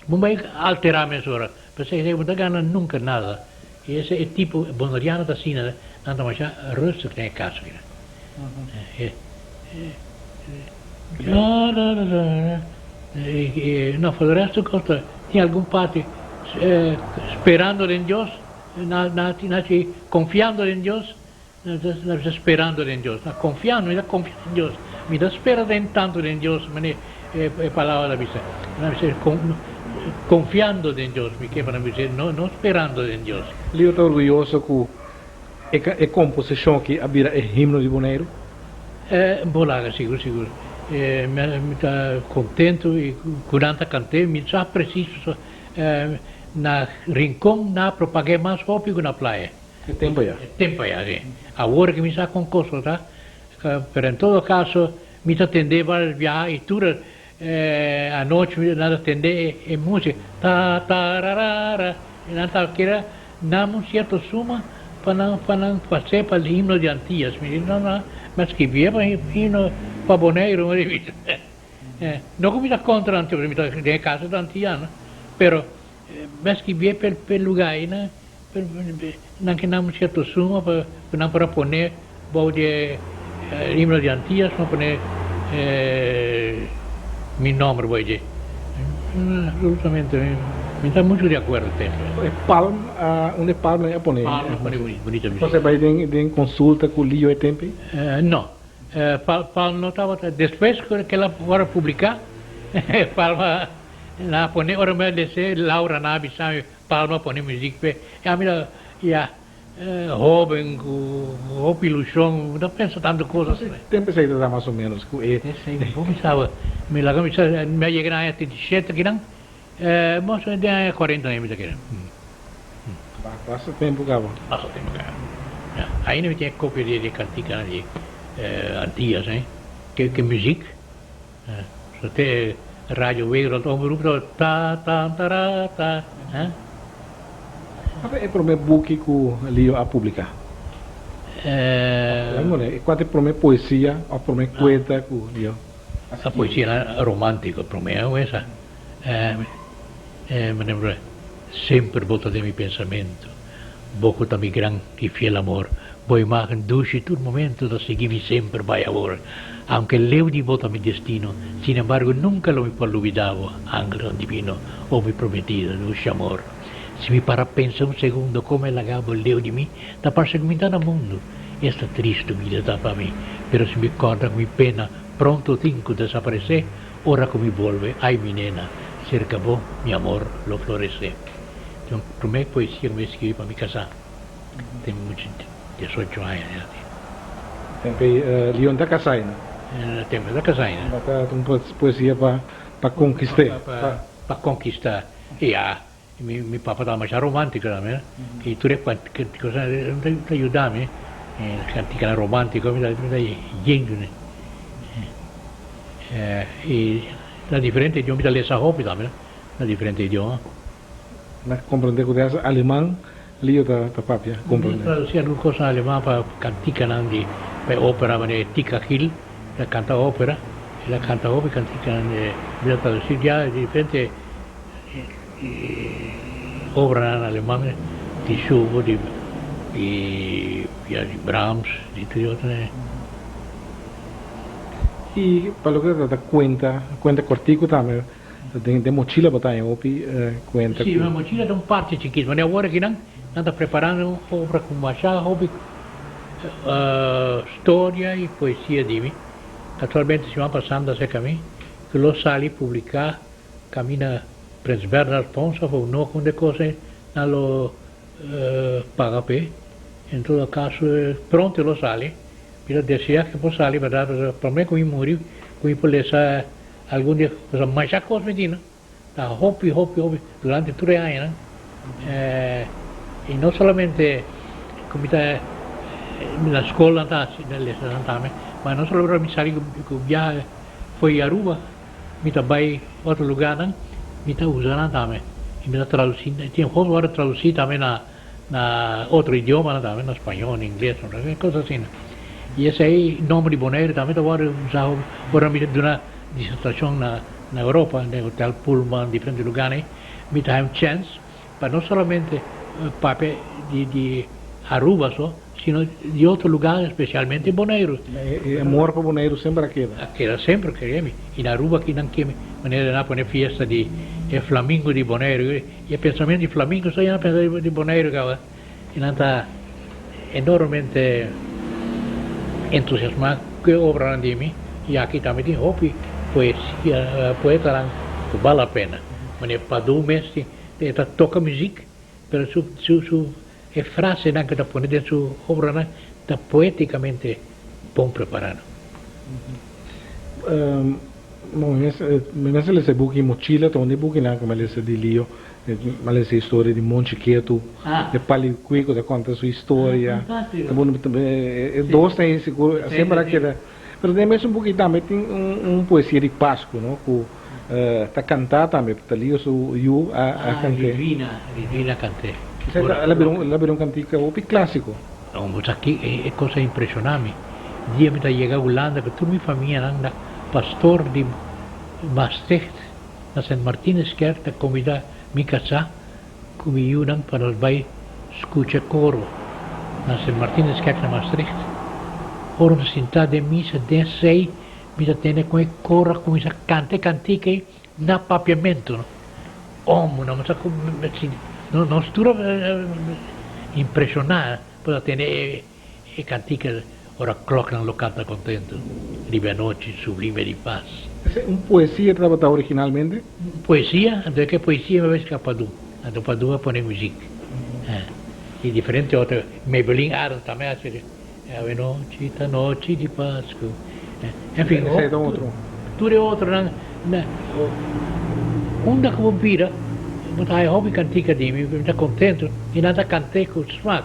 Bo bai alterá mesora. P'esei esei bo ta gana nunka nada. I esei e tipo boneriano ta asina, nan ta masha rustig den e kas akina. No, for de resto kos ta tin algun parti sperando den Dios, na si konfiando den Dios, Na bisa sperando den Dios, na konfiando, mi ta konfia den Dios, mi ta spera den tantu den Dios, manera e palabra ta bisa. Na bisa konfiando den Dios, mi ke pa nan bisa, no no sperando den Dios. Leo ta orguyoso ku e komposishon aki a bira e himno di Boneiru? Bo laga, sigur sigur. Mi ta kontentu i ku nan ta kant'é, mi sa presis na Rincon nan a propag'é mas hopi ku na Playa. E tempo ya. E tempo ya, si. Awor ke mi sa kon kos lo ta, pero en todo kaso mi ta tende varios biaha i tur anochi mi ta tende e musika, ta ta ra ra ra, i nan ta kere nan un sierto suma pa nan pa nan pas'é pa himno di Antillas. Mi di no no, mi a skibié pa himno pa Boneiru, mi di. No ku mi ta kontra Antillas, mi ta den e kaso ta antiyano, pero mi a skibié p'e lugá ei. Nan ke nan cierto suma pa ku nan por a pone bou di e himno di Antillas, nan pone mi nomber bou dje. Absolutamente, mi ta mucho di acuerdo ku esei. E palm, unda e palm nan a pone? Palm a pone bunita musica. Bo a bai den consulta ku Lio e tempo ei? No, Palm no tabata, despues ku el a wòrdu publiká, Palm a pone, ora mi a lese Laura nan a bisa mi. Palma pone muziek p'e. E ami ta ya hoben ku hopi ilushon, bo ta pensa tantu kos asina. Tempu esei ta da mas o menos ku e. Esei bo mi saba. Mi laga mi sa mi a yega na aña 37 akinan, mas o menos den aña 40 mi ta kere. Basta tempu kaba. Basta tempu kaba. Ya. Ainda mi tin e kopia di e kantikanan di Antillas, ke muziek. So te Radio Wereld Omroep ta ta ta ta ra ta eh. Cua ta e prome buki cu Lio a publica? E kua ta e promé poesia òf promé kuenta ku Lio a skirbi? Poesia romántiko promé esa. Semper bo ta den mi pensamentu, bo ku ta mi gran i fiel amor, bo imágen dushi tur momentu ta sigui mi semper bai awor. Aunke leu di bo ta mi destino, sin embargo nunka lo mi por lubidá bo, angel tan divino, o mi prometido, dushi amor. Si mi para pensa un segundo como e laga bo leu di mi, ta parse cu mi ta na mundo. Esta tristu bida ta pa mi, pero si mi corda cu mi pena pronto tin cu desaparece, ora cu mi bolbe, ay mi nena, cerca bo mi amor lo florece. Ta un prome poesia cu mi a scribi pa mi casa, tin mucho diesocho aña ya. Tempo ey Leon ta casa aina? Tempo ey ta casa aina. Ta un poesia pa conquiste. Pa conquista. Ya, mi papa tabata masha romántico tambe, y tur e cosnan ta yuda mi, e canticanan romántico mi ta yen cu ne. Y na diferente idioma, mi ta lesa hopi tambe na diferente idioma. Na comprende cu ta aleman Lio ta papia, comprende. Mi ta traduci algun cos na aleman pa canticanan di, pa e opera manera Tika Gil ta canta opera, el a canta hopi canticanan, mi ta traduci ya diferente Obranan aleman di Schubert, di di Brahms, di tur e otro. I pa loke ta trata kuenta, kuenta kòrtiku tambe, den den mochila bo ta haña hopi kuenta ku. Si, mochila ta un parti chikitu, ma awor aki nan nan ta preparando un obra ku masha hopi storia i poesia di mi. Kasualmente siman pasando a seka mi ku lo sali publiká. Camina Prins Bernhard Fonds of no un de cos ey nan lo paga p'e. En todo caso pronto lo sali. Mi ta desea cu por sali berdad pasobra prome cu mi muri cu mi por lesa algun di e pasobra masha cos mi tin ta hopi hopi hopi durante tur e añanan y no solamente cu mi ta na scol nan ta haci lesa nan tambe ma no solamente mi sali cu biaha fo'i Aruba. Mi ta bai otro lugarnan, mi ta usa nan tambe y mi ta traduci, tin hopi ora traduci tambe na na otro idiomanan tambe, na spañol, na ingles, cos asina. Y esey nomber di Bonaire tambe ta worde usa hopi ora mi ta duna disertacion na na Europa, den Hotel Pullman, diferente lugarnan ey, mi ta haña un chance pa no solamente papia di di Aruba so, sino di otro lugar, especialmente Boneiru. E amor pa Boneiru semper a keda. A keda semper, kere mi. Y na Aruba aki nan ke manera nan a pone fiesta di e flamingo di Boneiru. Y e pensamento di flamingo so ya nan pensa di Boneiru caba. Y nan ta enormemente entusiasma cu e obranan di mi. Y aki tambe tin hopi poesia, poetanan cu bal la pena. Manera Padú mes tin, e ta toca muziek, pero su su su E frasenan ku ta pone den su obranan ta poetikamente bon preparado. Mi mester lesa e buki Mochila, ta un di e bukinan ku mi a lesa di Lio. Mi a lesa e historia di Monchi Ketu, e Palicuí ku ta konta su historia. Ta bon, e dos ta ei sigur semper a keda. Pero den e mesun buki tambe tin un poesia di Pasku, no, ku ta kantá tambe, ta Lio su yu a kant'é. Lidwina, Lidwina a kant'é. El a bira un kantika hopi klásiko. No, bo sa ki e kos a impreshoná mi. Dia mi ta yega Hulanda ku tur mi famianan na pastor di Maastricht na Sint Martinuskerk ta kombidá mi kasá ku mi yunan pa nos bai skucha koro na Sint Martinuskerk na Maastricht. Ora nos sintá den misa den sei mi ta tende kon e koro a kuminsá kanta e kantika ei na papiamentu. Omo, nos a nos tur a impreshoná pa ta tende e kantika ora kloknan lo kanta kontentu riba e anochi sublime di pas. Esei un poesia tabata originalmente? Un poesia, anto e ke poesia mi a bai ska Padu, anto Padu a pone muzik. I diferente otro, Maybelline Arends tambe a hasi Awe nochi ta nochi di Pasku. Enfin, Esei ta otro. Tur e otronan, unda ku bo bira, bo ta haya hopi kantika di mi, mi ta kontentu i nan ta kant'é ku smak,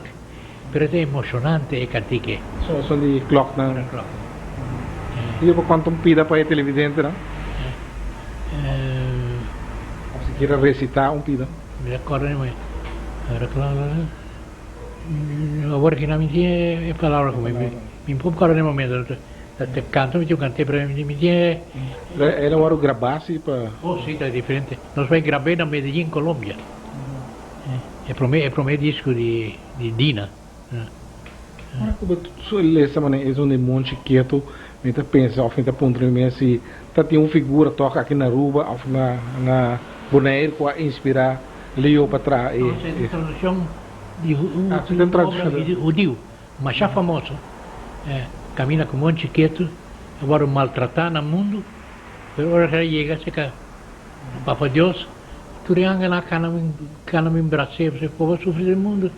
pero ta emoshonante e kantika ei. Son di klòknan. I bo konta un pida pa e televidentenan? Òf si kier a resitá un pida? Mi ta kòrda. Awor ki nan mi tin e palabra ku mi, mi no por kòrda den e momento. Ta kanta mi tin un kant'é, pero mi tin e. El a wòrdu grabá si pa. Oh si, ta diferente. Nos bai grab'é na Medellín, Colombia. E promé, e promé disco di Dina. Ora ku bo lesa manera es un demon chiketu, mi ta pensa òf mi ta puntra mi mes si ta tin un figura tòg aki na Aruba òf na Bonaire ku a inspirá Leo pa traha e. No, e traduccion di un obra hudiu masha famoso, Camina ku mon chiketu, a wòrdu maltratá na mundu, pero ora ku el a yega serka Papa Dios, tur e angelnan a kana bin bras'é, pasobra e pober a sufri den mundu.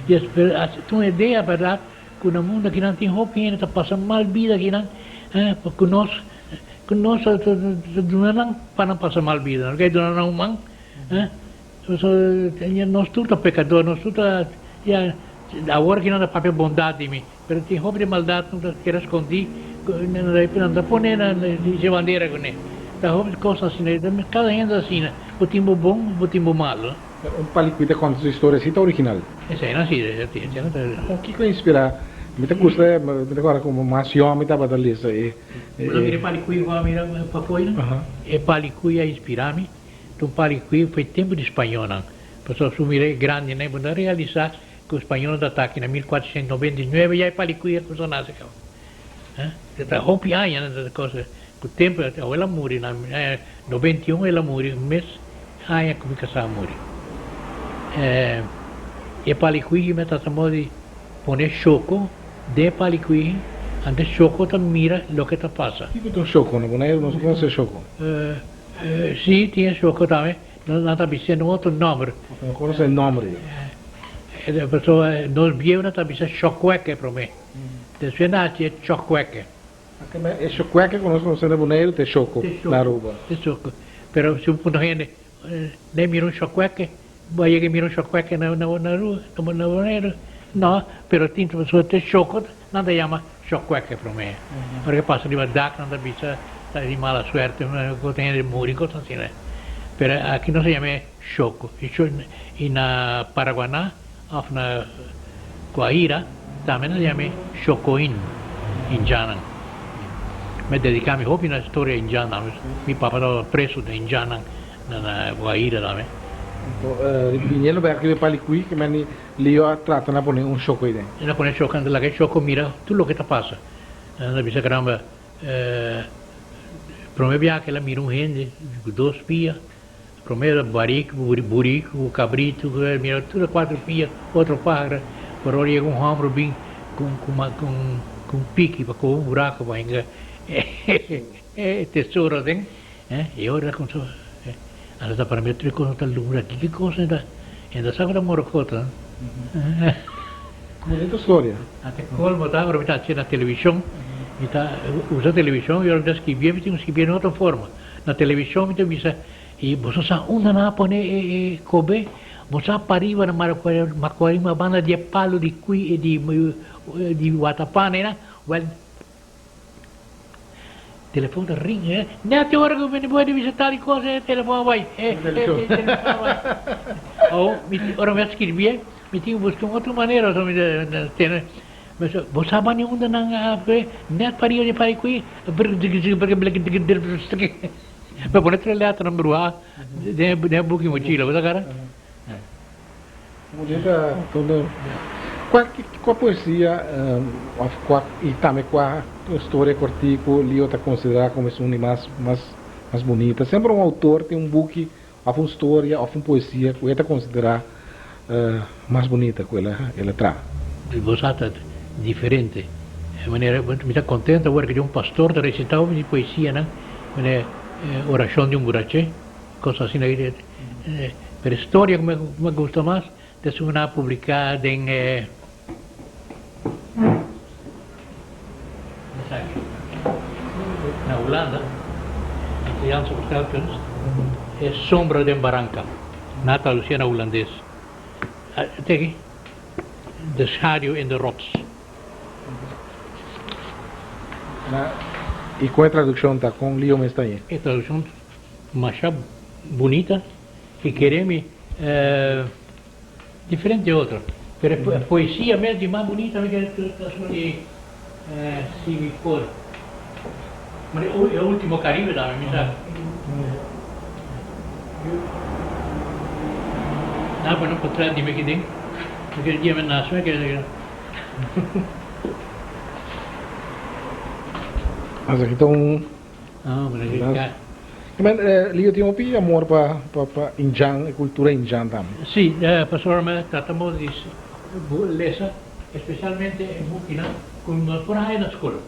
Y es ta un idea berdad cu na mundo akinan tin hopi hende ta pasa mal bida akinan cu nos cu nos ta duna nan pa nan pasa mal bida no ke duna nan un man nos tur ta pecador nos tur ta ya awor akinan ta papia bondad di mi pero tin hopi di maldad cu ta keda scondi nan ta pone nan dje bandera cune ta hopi cos asina cada hende ta asina bo tin bo bon bo tin bo malo. Un palicuy ta conta su historia si ta original. Esei no si, esei no ta. Con kico a inspira? Mi ta gusta, mi ta corda como mas yong mi tabata lesa e. Bo ta mira e palicuy cu a mira pafoy no? E palicuy a inspira mi, ta un palicuy cu e tempo di spañolnan, pasobra su mira e grandinan bo ta realisa cu spañolnan ta ataki na 1499 ya e palicuy a cuminsa nace caba. Ta hopi aña nan ta cosa cu tempo awel a muri na 91 el a muri un mes aña cu mi casa a muri. E palicuihi mi a trata modo di pone shoco den e palicuihi anto shoco ta mira loke ta pasa. Kico ta un shoco? Na Boneiru nos no conoce shoco. Si tin e shoco tambe nan ta bisa un otro nomber. No conoce e nomber yo. Pasobra nos bieunan ta bisa shocueke prome. Despues nan haci e chocueke. E chocueke cu nos conoce na Boneiru ta e choco na Aruba. Ta e choco. Pero si un punto hende ne mira un chocueke, bo a yega mira un chocueke na Aruba, na Boneiru? No, pero tin pasobra ta e choco nan ta yama chocueke prome. Ora ke pasa riba dak nan ta bisa ta di mala suerte, cu ta hende muri, cos asina. Pero aki nos ta yama e choco. Y na Paraguaná Of na Guajira tambe nan yam'e Chocoin Indianan. Mi a dedica mi hopi na historia Indianan. Mi papa tabata preso den Indianan na Guajira tambe. Anto biniendo bek riba e palikui ke meni Leo a trata na pone un Choco ei den. El a pone Choco, anto laga e Choco mira tur loke ta pasa. Nan ta bisa caramba prome biaha ke el a mira un hende ku dos pia. Promé era barik, buriku, kabritu, mira tur e kuater pia, otro pahara, pero ora yega un hòmber bin ku un piki pa koba un buraku pa hinka e tesoro aden, e ora el kumsa, anto ta para mira tur e kosnan ta lumbra, kiko kos e ta, e no ta sa ku ta morokota. Bonito storia. Ante colmo ta ora mi ta haci na television, mi ta usa television y ora mi ta scribie mi tin cu scribie den otro forma. Na television mi ta bisa y boso sa unda nan a pone e cobe? Bo sa pariba na Macuarima banda di e palo di cui di di watapana ena? Wel Telefon ta ring eh. Net e ora ku mi bai di bisa tal kos e telefon a bai. E telefon a bai. Awo mi ora mi a skirbié mi tin ku buska un otro manera so mi ta tene. Bo sa bani unda nan a pue net pariba di pari kui Mi a pone tres letranan bruhá den e buki mochila bo sa kara. Kua kua poesia òf kua i tambe kua storia kòrtiku Leo ta konsiderá komo esun di mas mas mas bunita? Semper un outor tin un buki òf un storia òf un poesia ku e ta konsiderá mas bunita ku el a el a traha. Bo sa ta diferente. E manera mi ta kontento awor ku un pastor ta resitá mi poesianan manera Orashon di un buraché. Cos asina ei. Pero e storia cu mi gusta mas ta esun cu nan a publica den e esaki na Hulanda, Italiaanse vertelkunst, E sombra den baranca. Nan a traducia na Hulandes. Te aki, De schaduw in de rots. Y con e traduccion ta? Con Leo mes ta ahi? E traduccion Masha bunita y kere mi diferente otro. Pero e poesia mes di mas bunita mi kere ta esun di Si mi por. Ma e ultimo Caribe tambe mi sa. Na pone un potret di mi aki den. Mi kere dia mi nace mi kere. Esaki ta un. Ah, pero esaki ta. Men, Lio tin hopi amor pa pa indjan, e cultura indjan tambe. Si, pasobra mi trata modo di lesa especialmente e bukinan cu no por haya na scol.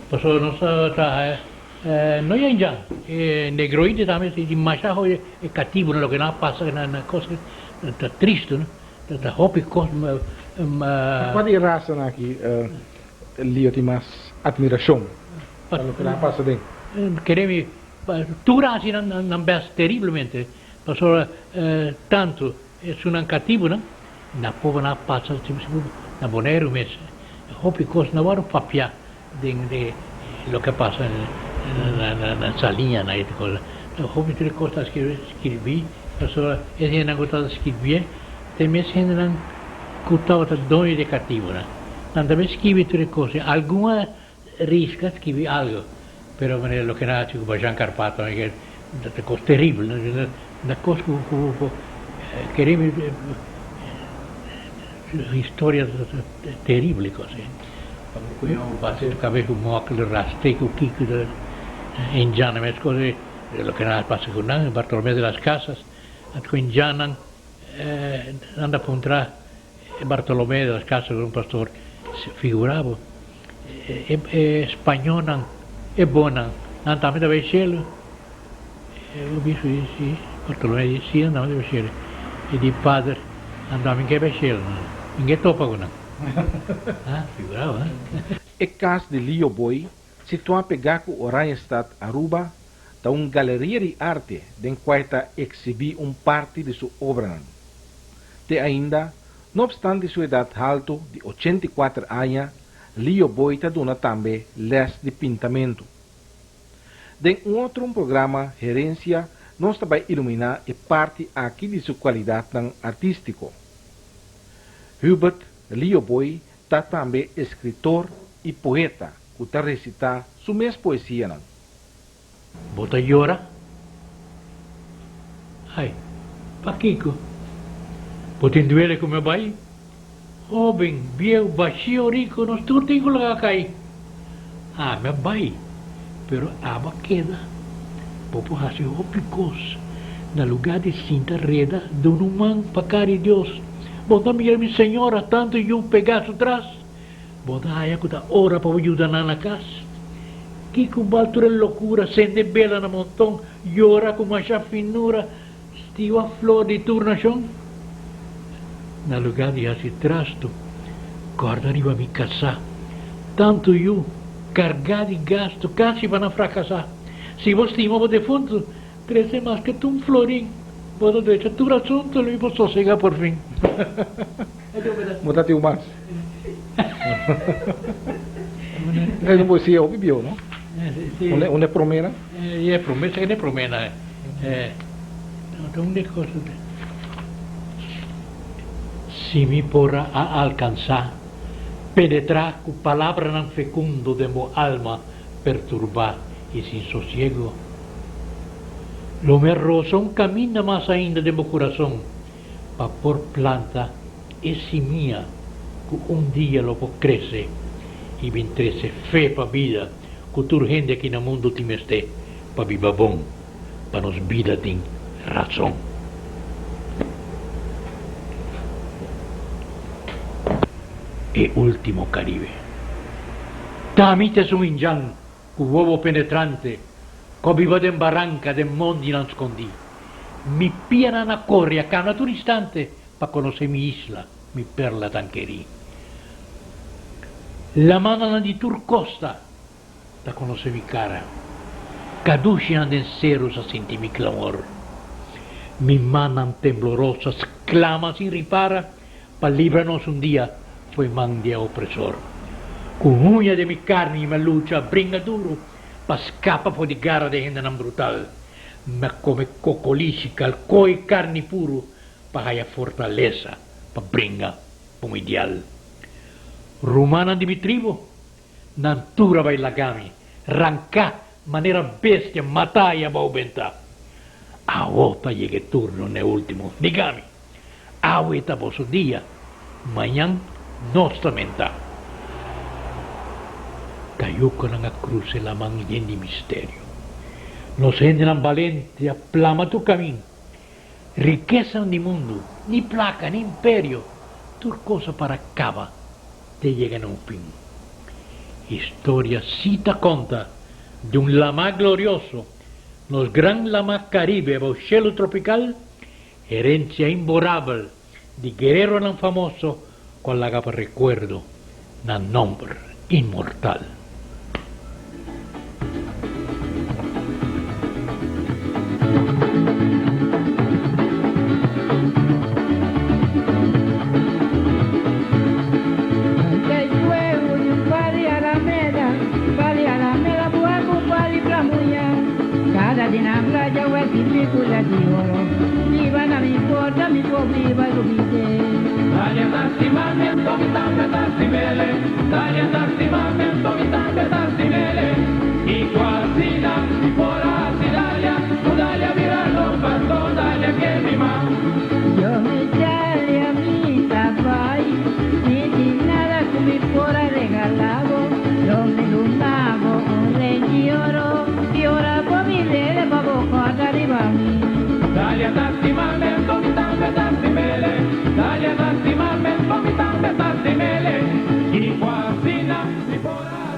Pasobra nos ta haya, no ya indjan, e negroide tambe tin masha hopi e catibonan, loke nan a pasa na cos ta tristo, no? Ta hopi cos. Pa cua di e rasanan aki Lio tin mas admiracion pa loke nan a pasa den? Kere mi tur a haci nan best teriblemente pasobra tanto esunnan catibonan na pobo nan a pasa na Boneiru mes hopi cos no a worde papia den loke a pasa na Saliña na e cos hopi tur e cos ta skirbi pasobra e hendenan cu tabata skirbié ta e mes hendenan cu tabata doño di e catibonan nan tambe skibi tur e cos algun a risca skibi algo pero manera loke nan a haci cu Bajan Carpato ta cos teribel na cos cu kere mi historia teribel e cos ey bati su cabes cu mokkel raste cu kico indianan mes cos ey loke nan a pasa cu nan Bartolomé de las Casas cu indianan nan ta puntra Bartolomé de las Casas un pastor figura bo e spañonan e bonan nan tambe ta bay cielo e obispo di si Bartolomé di si nan tambe ta bay cielo e di pader nan tambe ke bay cielo mi ke topa cu nan ha figura bo. E kas di Lio Booi, situá pegá ku Oranjestad, Aruba, ta un galeria di arte den kua e ta eksibí un parti di su obranan. Te ainda, no obstante su edat haltu di 84 aña, Lio Booi ta duna tambe lès di pintamentu. Den un otro un programa Herencia nos ta bai iluminá e parti aki di su kualidatnan artístiko. Hubert Lio Booi ta tambe eskritor i poeta ku ta resitá su mes poesianan. Bo ta yora? Ai, pakiko? Bo tin duele ku mi a bai? Hóben, bieu, bashí o riku, nos tur tin ku laga kai. Ami a bai, pero abo a keda. Bo por hasi hopi kos. Na lugá di sinta reda, duna un man pa kari Dios. Bo ta mira mi señora tantu yu pegá su tras? Bo ta haya ku ta ora pa bo yuda nan na kas? Kiko bal tur e lokura, sende bela na monton, yora ku masha finura, stiwa flor di tur nashon? Na lugá di hasi trastu, kòrda riba mi kasá, tantu yu, kargá di gastu, kasi pa nan frakasá. Si bo stima bo defuntu, trese maske t'un florin, bo ta drecha tur asuntu, lo mi por sosegá por fin. Bo ta tin un mas. Esei un poesia hopi bieu, no? Un e promé nan? E promé, esei e promé nan. Un de kos. Si mi por a alkansá, penetrá ku palabranan fekundo den bo alma perturbá i sin sosiego, lo mi a rosa un kaminda mas ainda den bo kurason pa por planta e simia ku un dia lo por krese i bin trese fe pa bida ku tur hende aki na mundu tin mester pa biba bon, pa nos bida tin rason. E ultimo Caribe. Tami ta esun indjan ku wowo penetrante ku a biba den baranka den mondinan skondí. Mi pianan a kore a kana tur instante pa konosé mi isla, mi perla tan kerí. Lamannan di tur kosta ta konosé mi kara, kadushinan den seru sa sinti mi klamor. Mi mannan tembloroso a sklama sin ripara pa libra nos un dia fo'i man di e opresor. Ku huña den mi karni mi a lucha, bringa duru pa skapa for di gara di e hendenan brutal. Mi a kome kokolishi, kalkó i karni puru pa haya fortalesa pa bringa. Como ideal. Rumannan di mi tribu, nan tur a bai laga mi, ranká manera bestia matá i abou bentá. Awo ta yega e turno n'e último. Diga mi, awe ta boso dia, mañan nos ta mentá. Kayukonan a krusa e laman yen di misterio. Nos hendenan balente a plama tur kamin. Rikesanan di mundu, ni plaka, ni imperio, tur kos a para kaba te yega na un fin. Historia sí ta konta di un lamá glorioso, nos gran lamá Karibe abou shelu tropikal, herensia imborabel di guereronan famoso ku a laga pa rekuerdo nan nòmber inmortal.